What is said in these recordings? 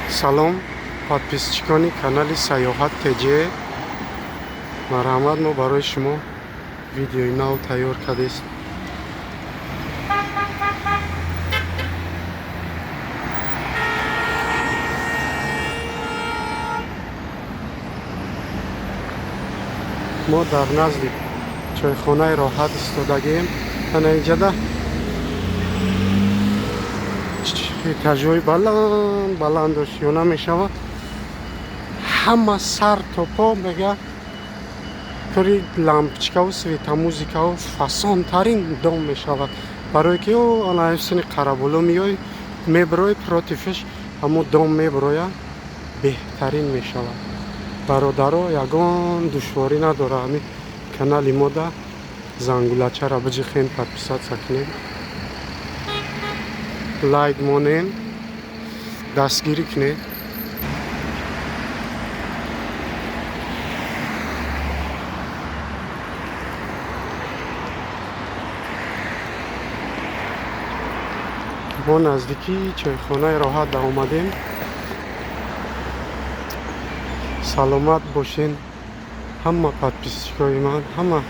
Салом, подписчикони канали Саёҳат ТЖ. Марҳамат, мо барои шумо видеои нав тайёр кардест. Мо дар назди чойхонаи Роҳат истодагием. Ана инҷада этажҳои баланд баланд ошёна мешавад. Ҳама сар то по мега пури лампочкаву светомузыкаву фасонтарин дом мешавад. Барое ки ана сини Қарабуло меёй, мебирои, противш ҳамо дом мебироя, беҳтарин мешавад. Бародаро, ягон душворӣ надора, ҳамин канали мода зангулачара биҷихен, подписаться кунед, лайк монен, дастгирӣ кунед. Мо наздикии чойхонаи Роҳат омадем. Саломат бошен, ҳама подписчикои ман, ҳама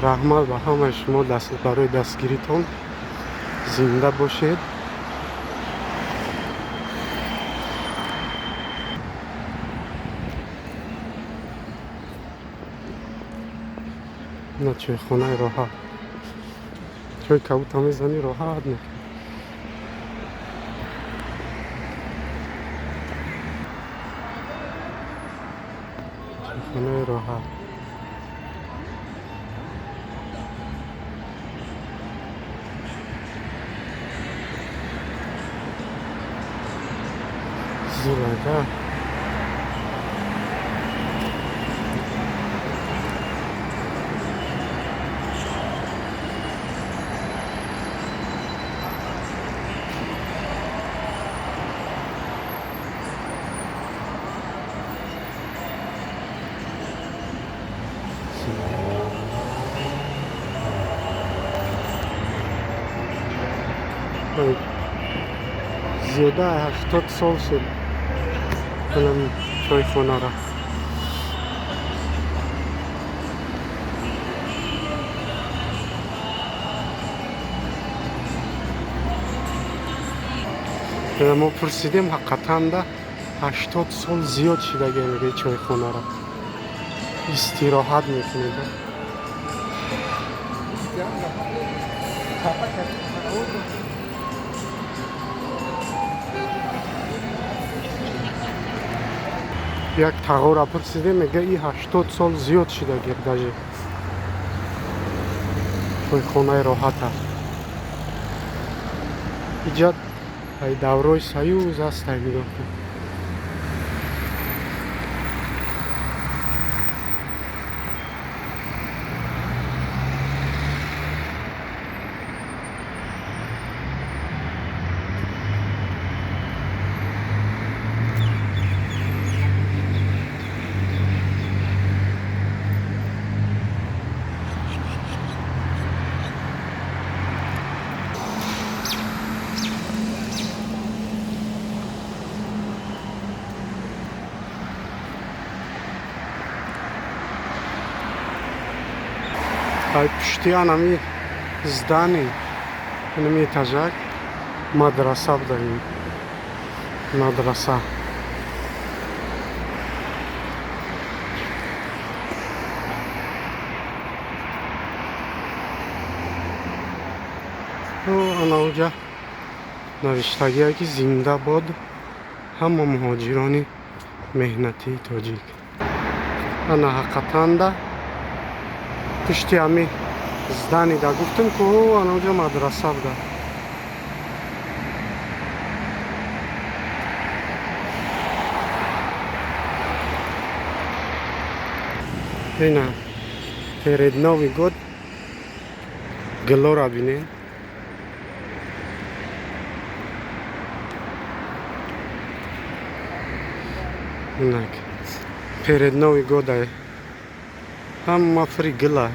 раҳмат ба ҳамаи шумо барои дастгиритон. Зинда бошед. На чойхонаи Роҳат чой кабута мезанӣ, роҳат мекунӣ. Чойхонаи Роҳат. Зурага. Зиёда 80 сол шуд анам чойхонара. Мо пурсидем, ҳақиқатанда 80 сол зиёд шидаги мега чойхонара. Истироҳат мекунед. Як тағора пурсидем, мега и 80 сол зиёд шидаги даже чойхонаи Роҳат аст. Иҷа ай даврои Союз аст, ай нигоҳ кун. Ай пушти анами здание, анами этажак мадраса будаим, мадраса. Ана уҷа навиштагие ки зинда бод ҳама муҳоҷирони меҳнатии тоҷик. Ана ҳақиқатанда пушти ҳами здание да гуфтем ку, ана уҷа мадраса буда. Ина перед Новый год гилора бинед. Инак перед Новый год ай ҳама фри гила.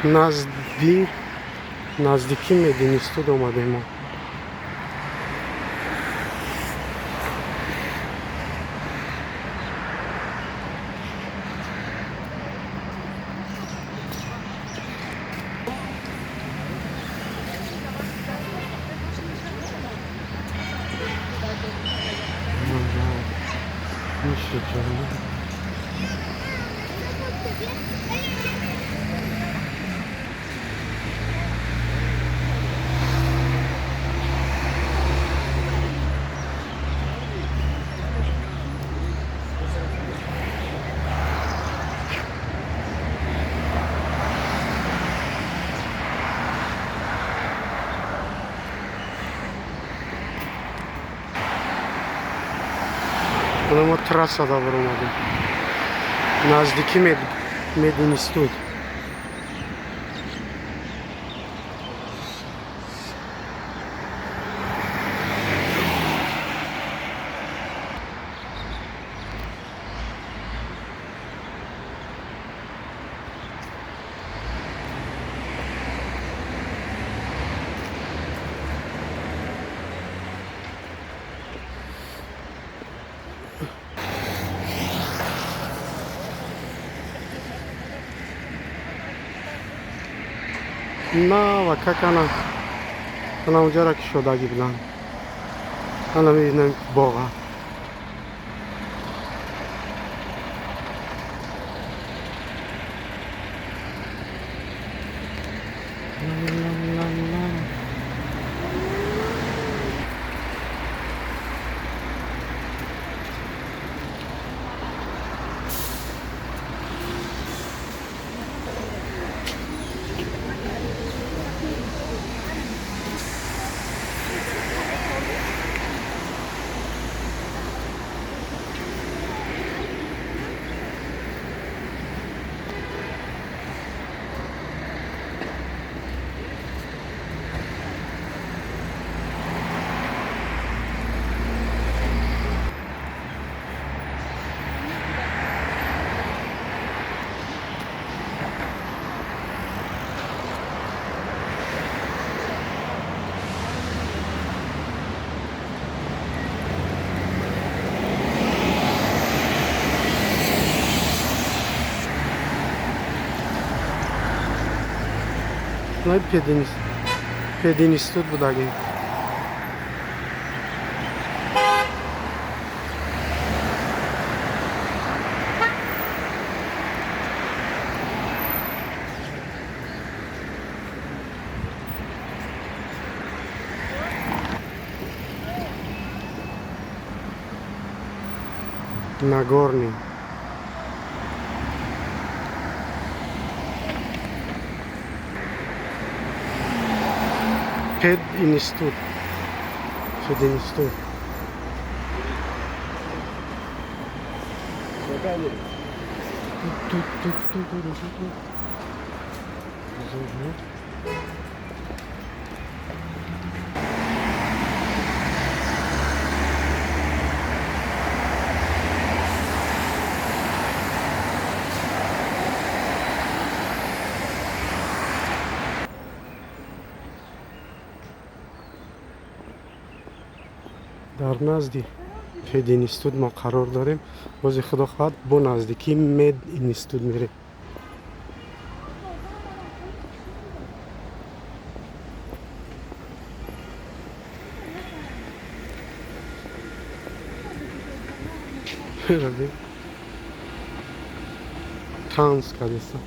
Назди наздики мединститут омадем мо. Мо трассада баромадем, наздики мединститут. На ва как ана ана унҷара ки шодагӣ буданд, ана мебинам боға. Пединститут будагӣ. Нагорный. Пединститут. Пединститут. Дар назди пединститут мо қарор дорем. Бози худо хоҳад, бо наздикии мединститут мерем. Танц кардеста.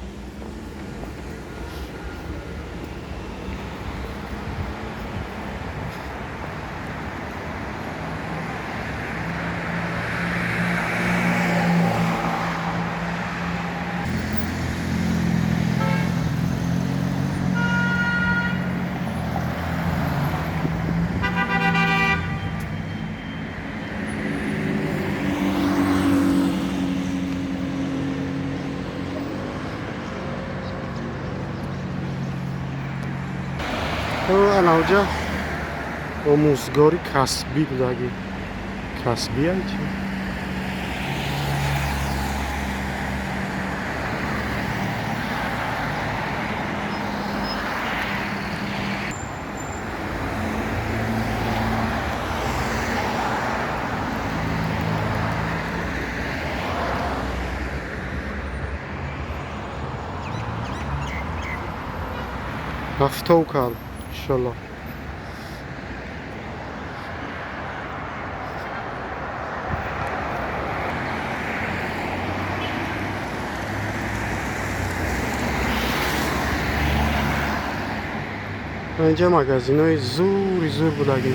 Анаоҷа омӯзгори касбӣ будагӣ. Касбия чи? Ҳафтов кал, иншолло. Инҷа магазинҳои зури зур будагӣ.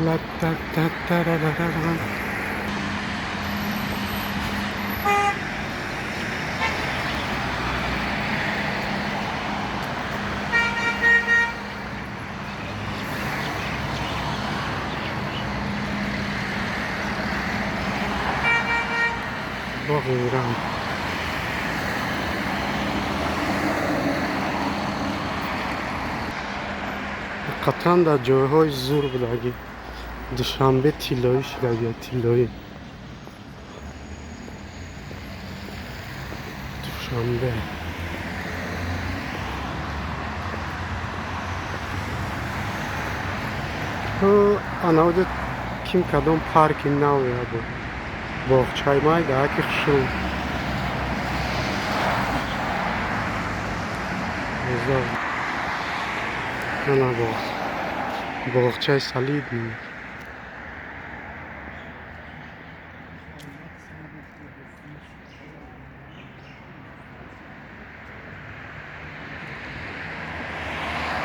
Ла-та-та-та-ра-ра-ра. Боғи Ирам. Ҳақиқатан дар ҷойҳои зур будагӣ. Душанбе тиллоӣ шудагӣ, тиллоӣ. Душанбе. Анаоҷа ким кадом парки наве буд. Боғчаи майда аки хушрӯ. Ана боғ. Боғчаи Солидный.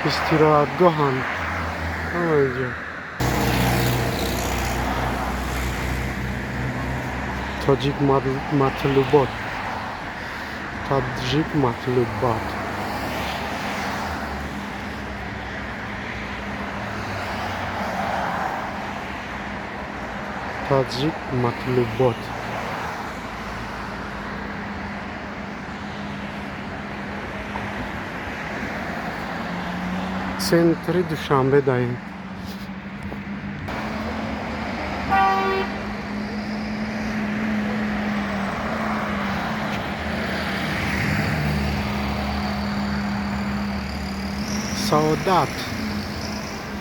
Истироҳатгоҳанд ҳама инҷо. Тоҷик матлубот. Таджик матлубот. Таджик матлубот. Центри Душанбе даем. Саодат.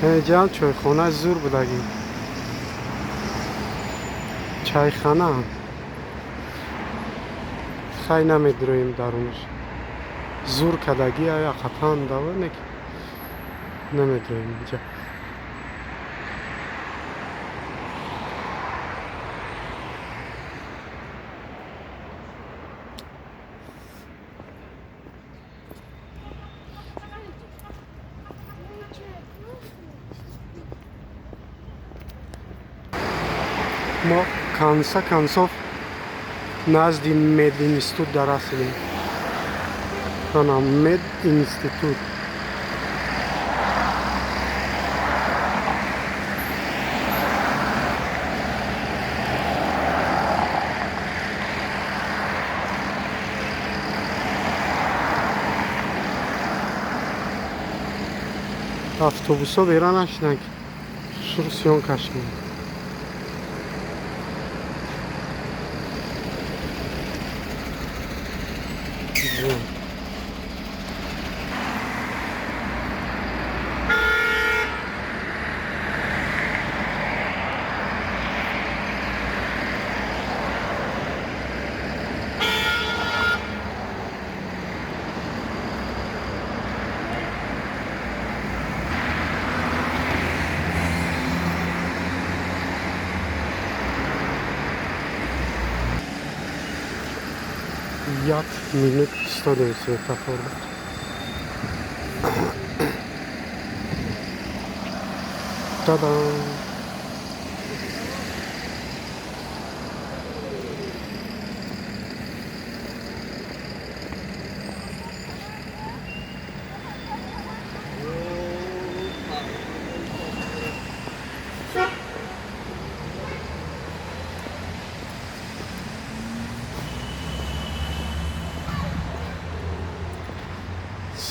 Инҷаам чойхона зур будагӣ. Чайхана. Хай намедроем дарунаш. Зур кардагӣ ҳақиқатан дава не ки намедроем инҷа. Мо конца концов назди мединститут дарасидем. Ана мединститут. Автобусҳо бера нашиданд ки шурӯъ съёмка шудем. Як минут истодем светофорда. Та-дам!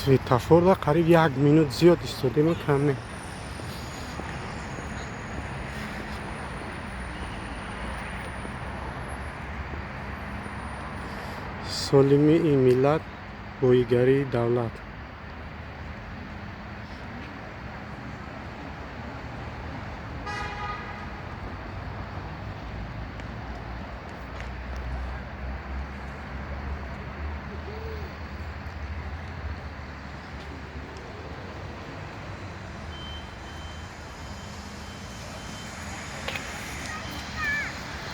Светофорда қариб як минут зиёд истодем, кам не. Солимии миллат, боигарии давлат.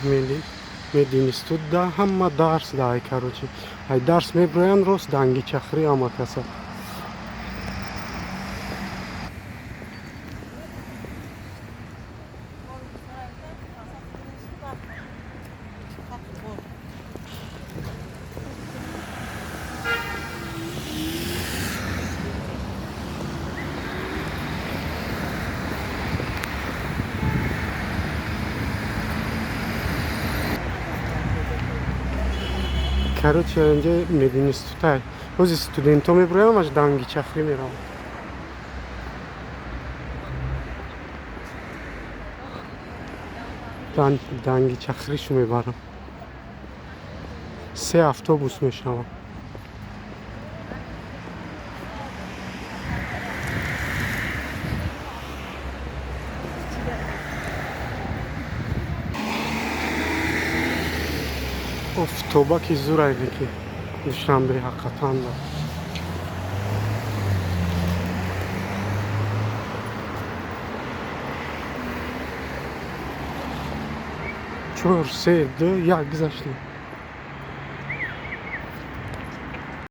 Мединститут да ҳама дарс дай, короче, ай дарс меброянд, рост данги чахрӣ ҳама каса. Короче, инҷа мединститутай. Ҳози студентҳо меброям, аш данги чахрӣ мераванд. Данги чахришу мебарам. Се автобус мешавам. Офтобаки зурайде, ки Душанбе ҳақиқатан да. Чор, се, ду, як, гузаштем.